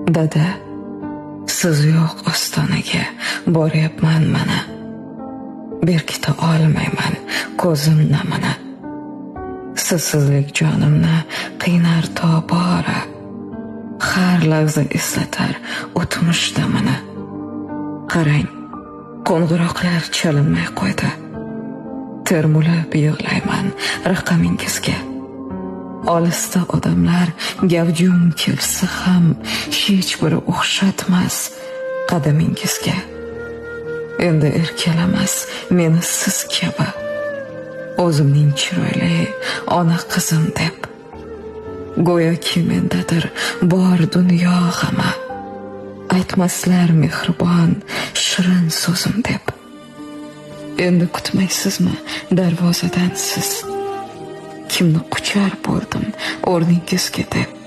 Dada, siz yo'q ostonaga boryapman mana. Berkita olmayman ko'zim namini. Sizsizlik jonimni qiynar tobora. Har lahza eslatar o'tmish damini. Qarang, qo'ng'iroqlar chalinmay qo'ydi. Termulib yig'layman raqamingizga. Olisda odamlar gavjum kelsa ham hech biri o'xshatmas qadamingizga. Endi erkalamas meni siz kabi. O'zimning chiroyli ona qizim deb. Go'yoki mendadir bor dunyo g'ami. Aytmaslar mehribon shirin so'zim deb. Endi kutmaysizmi darvozadan siz? Kimni quchar bo'ldim o'rningizga deb.